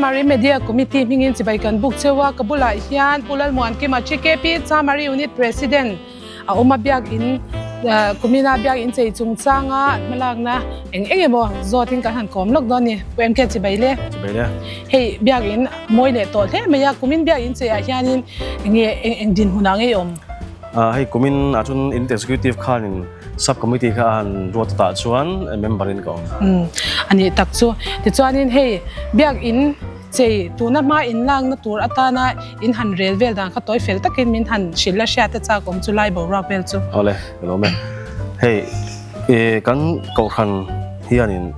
Chamari Media Committee hmingin chibai kan buk cheu a, ka bulah hian Pu Lalmuankima TKP Chamari Unit President a awm a, biakin kumina biakin chei chungchanga hmalakna eng eng emaw zawtin kan han kawm lawk dawn a ni. Pu MK chibai le. Chibai le. Hei biakin mawi leh tawh hle mai a, kumin biakin cheiah hianin enge eng dinhmunah nge i awm? Hei kumin ah chuan Unit Executive khanin Sub Committee kha a han ruat tah chuan member in ka awm. Umm a nih tak chu. Tichuanin hei biakin chei tuna hma in lakna tur atana in han rel vel dan kha tawi fel takin min han hrilh la hriat a chak awm chu lai boruak vel chu. Awle ka lawm e. Hei i kan kohhran hianin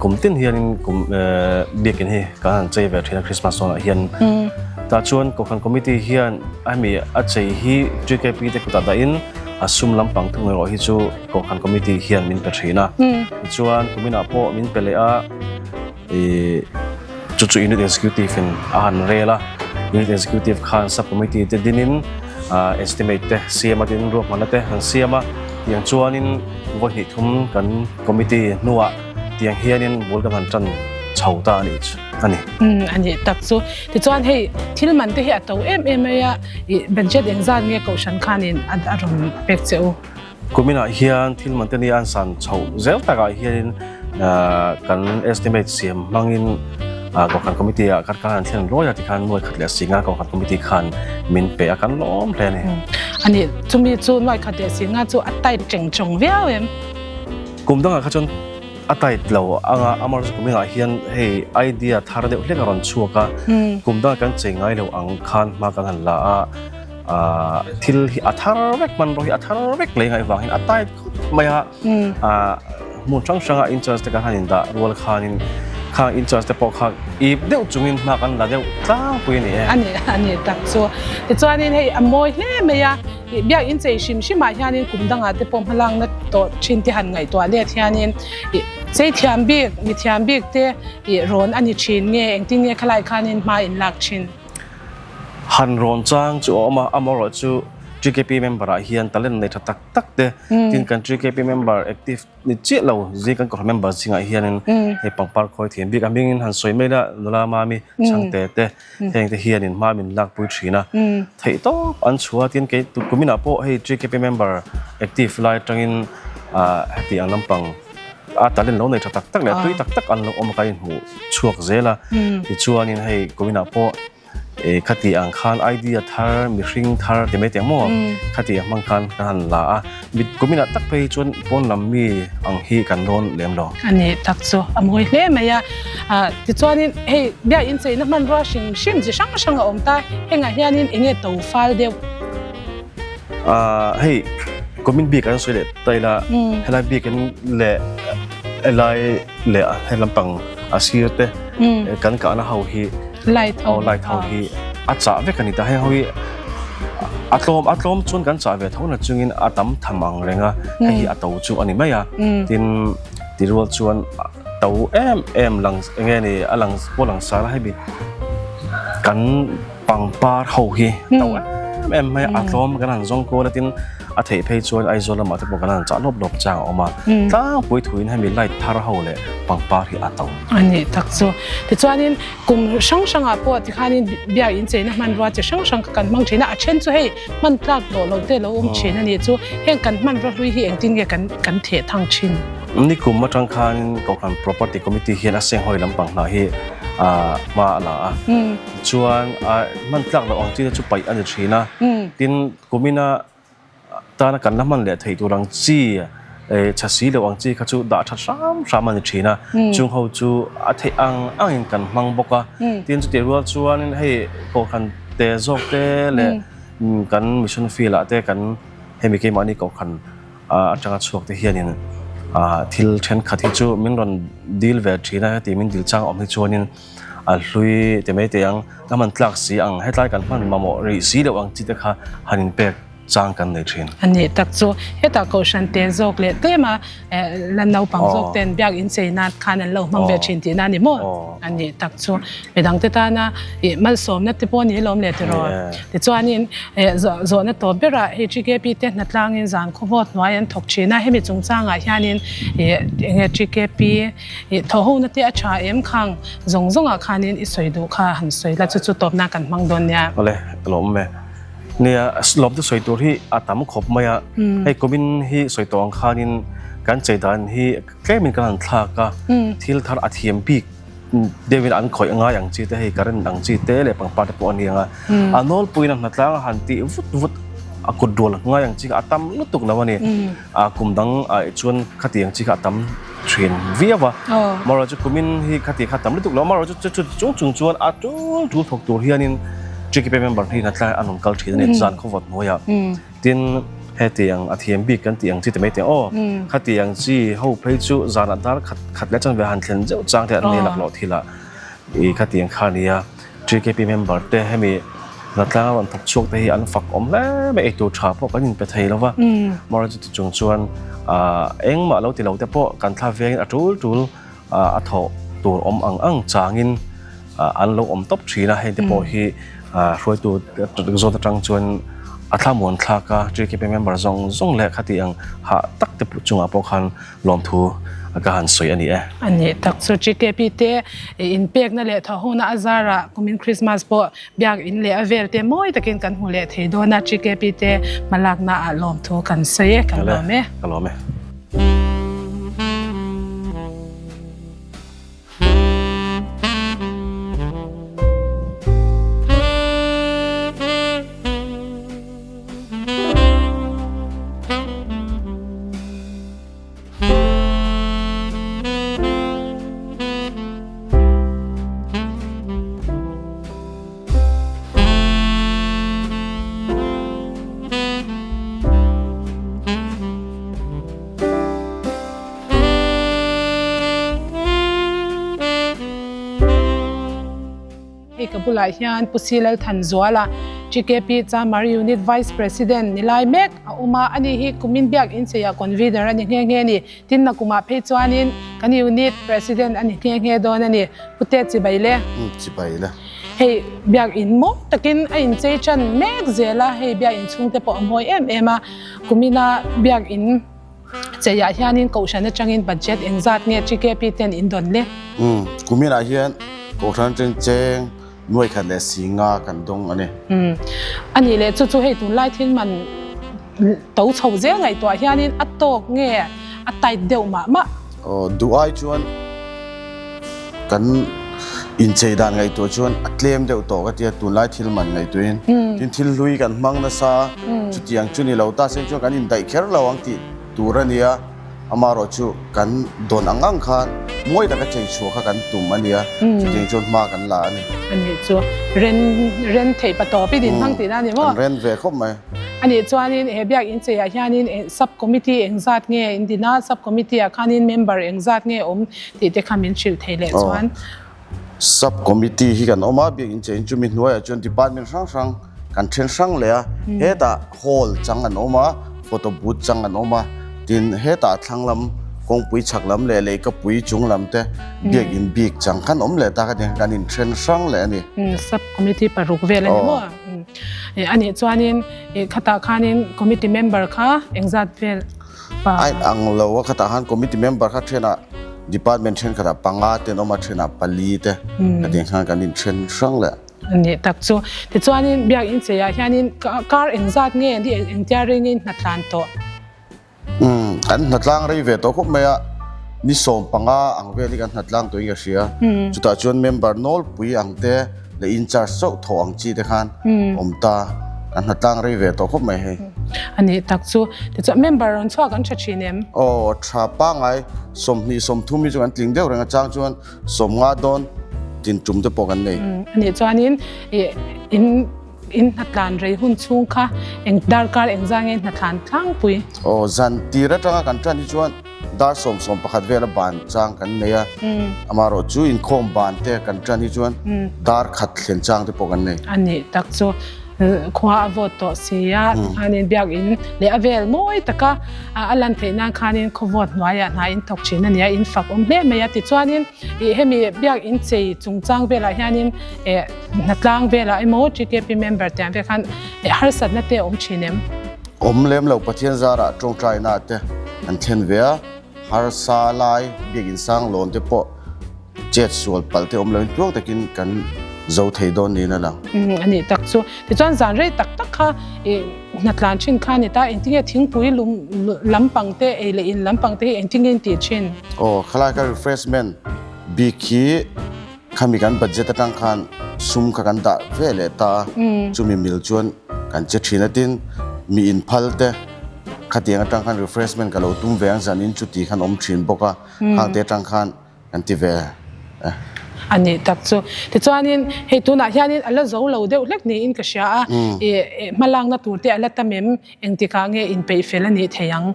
kum tin hianin kum biakin hi kan han chei ve thin a Christmas dawnah hian. Tah chuan kohhran committee hian hemi a chei hi TKP te kutah dahin A sum lampang thung erawh hi chu Kohhran Committee hian min pe thin a. Tichuan kuminah pawh min pe leh a, ih chu chu Unit Executive in a han rel a. Unit Executive khan Sub Committee te dinin estimate te siam a tin ruahmanna te han siam a. Tiang chuanin vawi hnih thum kan Committee hnuah tiang hianin bul kan han tan chho ta a nih chu a ni. Umm a nih tak chu. Tichuan hei thil man te hi a to em em mai a, ih budget engzat nge kohhran khanin a rawn pek che u? Kuminah hian thil man te ni an san chhoh zel takah hianin kan estimate siam hmangin kohhran committee ah kan han thlen lawi a tikhan nuai khat leh singa kohhran committee khan min pe a kan lawm hle a ni. A nih chumi chu nuai khat leh singa chu a tight teng tawng viau em? Kum dangah kha chuan A tight lo anga amaherawhchu chu kumingah hian hei idea thar deuh hlek a rawn chhuak a, kum dangah kan chei ngai lo ang khan hma kan han la a, aah thil hi a thar vek hmanraw hi a thar vek lei ngaih vang hian a tight khawp mai a, aah hmun hrang hranga in charge te kan han indah rual khanin khang in charge te pawh kha ip deuh chungin hma kan la deuh tlangpui a ni e. A ni a ni tak chu. Tichuanin hei a mawi hle mai a. Ih biak in chei hrim hrim ah hianin kum dangah te pawh hmalakna tawh thin te han ngaihtuah let hianin ih chei thiam bik mi thiam bik te ih rawn a ni thin nge engtin nge khalai khanin hma in lak thin. Han rawn chang chu a awm a, amaherawhchu TKP member ah hian talent nei tha tak tak te tin kan TKP member active Ni chiah lo, zing kan kohhran member zingah hianin hei pangpar khawi thiam bik a hmingin han sawi mai la, nula mami chhangte te heng te hianin hma min lakpui thin a, theih tawp an chhuah a, tin kei kuminah pawh hei TKP member active lai atangin heti ang lampang a talent lo nei tha tak tak leh tui tak tak an lo awm a kan inhmuh chhuak zel a, tichuanin hei kuminah pawh E khati ang khan idea thar, mihring thar ti mai teh maw? Khati ang hmang khan ka han la a, mit kuminah tak phei hi chuan pawn lam mi ang hi kan rawn lem lo. A nih tak chu a mawi hle mai a, tichuanin hei biak incheina hmanrua hrim hrim chi hrang hrang a awm ta, hengah hianin eng nge to fal deuh? Hei kumin bik an sawi leh ta ila, helai bikin leh helai leh he lampang a sir te kan kahna ho hi light ho light ho hi a chah vek a ni ta heng ho hi a tlawm a tlawm chuan kan chah ve tho na chungin a tam tham ang reng a hei hi a to chu a ni mai a tin ti rual chuan to em em lang enge ni a lang pawh lang sar a hemi kan pangpar ho hi to em em mai a tlawm kan han zawng kual a tin a theih phei chuan Aizawl lamah te pawh kan han chah lawp lawp chang a awm a tlangpui thuin hemi light thar ho leh pangpar hi a to. A nih tak chu. Tichuanin kum hrang hrangah pawh tikhanin biak incheina hmanrua chi hrang hrang kha kan hmang thin a, a then chu hei hman tlak tawh lo te lo awm thin a nih chu. Heng kan hmanrua hlui hi engtin nge kan kan theh thang thin? Nikum atang khanin Kohhran Property Committee hian a senghawi lampang hna hi hma a la a. Tichuan hman tlak loh ang chi te chu paih a ni thin a. Tin kumina Tana kan la hman leh theih tur ang chi tha si lo ang chi kha chu dah tha hram hram a ni thin a, chung ho chu a theih ang angin kan hmang bawk a. Tin chutih rual chuanin hei kohhran te zawk te leh kan mission field ah te kan hemi keimahni kohhran atanga chhuak te hianin thil thenkhat hi chu min rawn dil ve thin a, heti min dil chang awm hi chuanin a hlui ti mai teh ang, ka hman tlak si ang, hetlai kan hman mamawh rih si loh ang chi te kha han inpek. chang kan nei thin. A nih tak chu hetah kohhran te zawk leh tlema la naupang zawk ten biak inchei nan khan an lo hmang ve thin tihna a ni maw? A nih tak chu midangte tana ih malsawmna te pawh a ni lawm leh tiraw? Tichuanin zawhna tawp berah hei TKP te hnatlangin zan khawvawt hnuai an thawk thin a, hemi chungchangah hianin ih enge TKP ih thawhhona te a tha em khang zawng zawngah khanin i sawi duh kha han sawi la chu chu tawpna kan hmang dawn nia. Awle ka lawm e. Nia lawmte sawi tur hi a tam khawp mai a, hei kumin hi sawi tawh ang khanin kan chei dan hi tlemin kan han thlak a, thil thar a thiam bik deuhin an khawih ngai ang chi te hei current ang chi te leh pangpar te pawh a ni ang a, a nawlpuiin a hnatlang a han tih vut vut a kut rual ngai ang chi kha a tam lutuk lo a ni, a kum dang ah chuan khatiang chi kha a tam thin viau a, amaherawhchu kumin hi khati kha tam lutuk lo amaherawhchu chu chu chung chung chuan a tul tul thawk tur hianin TKP member hi hnatlai an rawn kal thin a ni zan khawvawt hnuaiah tin hetiang a thiam bik kan tih ang chi ti mai teh aw khatiang chi ho phei chu zanah dar khat khat leh chanve han thlen zeuh chang te an nei laklawh thil ah ih khatiang kha a nia. TKP member te hemi hnatlanga rawn thawk chhuak te hi an fak awm hle mai, eitur tha pawh kan inpe thei lo va, moral chuti chung chuan engmah lo ti lo te pawh kan thla vengin a tul tul a thawh tur awm ang ang changin an lo awm tawp thin a, heng te pawh hi hruaitu zawt atang chuan a thlamuan thlak a, TKP member zawng zawng leh khati ang hah tak te chungah pawh khan Lawmthu ka han sawi a ni e. A nih tak chu TKP te inpekna leh thawhhona a zarah kumin Christmas pawh biak in leh a vel te mawi takin kan hmu leh thei dawn a, TKP te hmalakna ah lawmthu kan sawi e, kan lawm e. Ka lawm e. Hei ka bulah hian Pu Si Lalthanzuala, TKP Chamar Unit Vice President ni lai mek a awm a, ani hi kumin biak incheiah convener a ni nghe nghe a ni. Tin nakumah phei chuanin kan Unit President a ni nghe nghe dawn a ni. Pu Te chibai le. Umm chibai le. Hei biak in mawi takin a inchei tan mek zel a, hei biak in chhungte pawh a mawi em em a, kumina biak in Cheiah hianin Kohhran atangin budget engzat nge TKP ten in dawn le? Umm, kuminah hian Kohhran atangin cheng nuai khat leh si nga kan dawng a ni. Umm, a nih leh chu chu hei tunlai thil man to chho zel ngaihtuah hianin a tawk nge a tight deuh mah mah? Aw, duh ai chuan kan inchei dan ngaihtuah chuan a tlem deuh tawh ka tia tunlai thil man ngaihtuahin. Tin thil hlui kan hmang nasa chutiang chu ni lo ta seng chuan kan indaih kher lo ang tih tur a nia. Amaherawh chu kan dawn ang ang khan mawi taka chei chhuah kha kan tum a nia, chutiang chuan hma kan la a ni. A nih chu ren ren theih pa tawp i din hmang tihna a ni maw? Kan ren ve khawp mai. A nih chuanin he biak incheiah hianin sub committee engzat nge in din a, sub committee ah khanin member engzat nge awm tih te kha min hrilh thei leh chuan. Sub committee hi kan awm a, biak incheiin chumi hnuaiah chuan department hrang hrang kan then hrang leh a, hetah hall chang an awm a, photo booth chang an awm a, tin hetah thlang lam kawngpui chhak lam leh leihkapui chung lam te biak in bik chang khan awm leh ta kha kan in then hrang leh a ni. Sub committee paruk vel a ni maw? A nih chuanin khatah khanin committee member kha engzat vel pa? A inang lo a, khatah khan committee member kha thenah department thenkhatah panga te an awm a, thenah pali te khatiang khan kan inthen hrang leh. A nih tak chu. Tichuanin biak incheiah hianin kar engzat nge engtia ringin hnatlan tawh? Umm, kan hnatlang rei ve tawh khawp mai a, ni 15 ang vel hi kan hnatlang tawhin ka hria. Chutah chuan member nawlpui ang te leh in charge chauh thawh ang chi te khan awm ta, kan hnatlang rei ve tawh khawp mai hei. A nih tak chu, tichuan member rawn chhuak an tha thin em? Aw, tha pangngai 20 30 hi chu kan tling deuh reng a, chang chuan 50 dawn tin tum te pawh kan nei. A nih chuanin in In hnatlan rei hun chhung kha eng darkar engzah nge hnatlan tlangpui? Aw, zan tir atanga kan tan hi chuan dar 11 vela ban chang kan nei a, amaherawh chu inkhawm ban te kan tan hi chuan dar khat thlen chang te pawh kan nei. A nih tak chu. Khua a vawt tawh si a, tikhanin biakinn leh a vel mawi taka a lan theih nan khanin khaw vawt hnuaiah hna in thawk thin a nia, in fak awm hle mai a. Tichuanin ih hemi biakinn chei chungchang velah hianin eh hnatlang velah emaw TKP member te ang vel khan harsatna te a awm thin em? Awm lem lo Pathian zarah tawngtaina te an thlen ve a, harsa lai biakinn sang lawn te pawh Chet sual palh te awm loin tluang takin kan zo thei dawn niin a lang. A nih tak chu. Tichuan zan rei tak tak kha i hnatlan thin kha a ni ta. Engtinge thingpui lum lampang te ei leh in lampang te hi engtinge in tih thin? Aw, khalai kha refreshment bik hi khami kan budget atang khan sum kha kan dah ve leh ta a, chumi mil chuan kan che thin a tin mi inphal te khatiang atang khan refreshment ka lo tum ve ang zan in chuti khan awm thin bawk a, khang te atang khan Kan ti ve e. A nih tak chu. Tichuanin hei tunah hianin a la zo lo deuh hlek niin ka hria a, i hmalakna tur te a la tam em? Engtikah nge inpeih fel a nih thei ang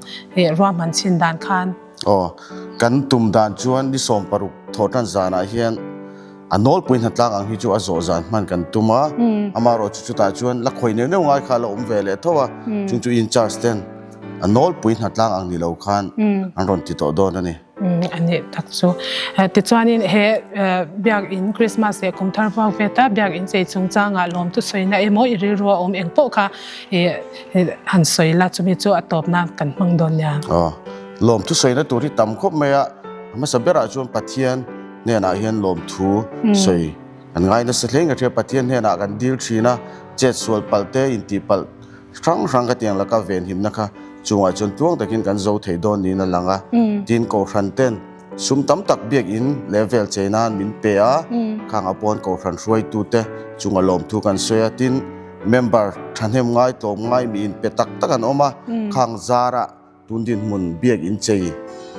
ruahman chhin dan khan? Aw, kan tum dan chuan ni 16 thawhtan zanah hian a nawlpui hnatlang ang hi chu a zawh zan hman kan tum a, amaherawhchu chutah chuan la khawi neuh neuh ngai kha a la awm ve leh tho a, chung chu in-charge ten a nawlpui hnatlang ang ni lo khan an rawn ti tawh dawn a ni. A nih tak chu. Tichuanin he biakinn Christmas leh kum thar vuak vet a biakinn chei chungchangah lawmtu sawina emaw i rilru a awm eng pawh kha han sawi la chumi chu a tawp nan kan hmang dawn nia. Aw, lawmthu sawina tur hi tam khawp mai a, a hmasa berah chuan Pathian hnenah hian lawmthu sawi kan ngai nasa hle in ka hria. Pathian hnenah kan dil thin a, chet sual palh te intih palh Hrang hrang ka tiang laka venhimna kha chungah chuan tluang takin kan zo thei dawn niin a lang a. Tin, Kohhran ten sum tam tak biakinn leh vel chei nan min pe a, khang a pawn Kohhran hruaitute chunga lawmthu kan sawi a. Tin, member thahnem ngai tlawm ngai mi inpe tak tak an awm a, khang zarah Tun dinhmun biak in chei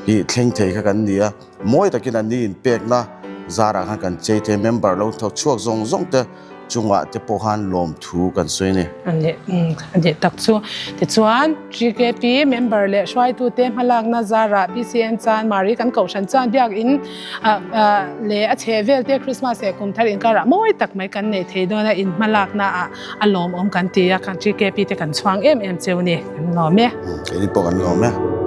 hi thleng thei kha kan ni a, mawi takin an ni inpekna zarah khan kan chei thei, member lo thawk chhuak zawng zawng te chungah te pawh khan lawmthu kan sawi a ni. A nih, a nih tak chu. Tichuan, GKP member leh hruaitute hmalakna zarah BCM chuan Mari kan kohhran chuan biak in leh a chheh vel te Christmas leh kum thar inkarah mawi tak mai kan nei thei dawn a, in hmalakna ah A lawmawm kan ti a, kan GKP te kan chhuang em em cheu ni, kan lawm e. Keini pawh kan lawm e.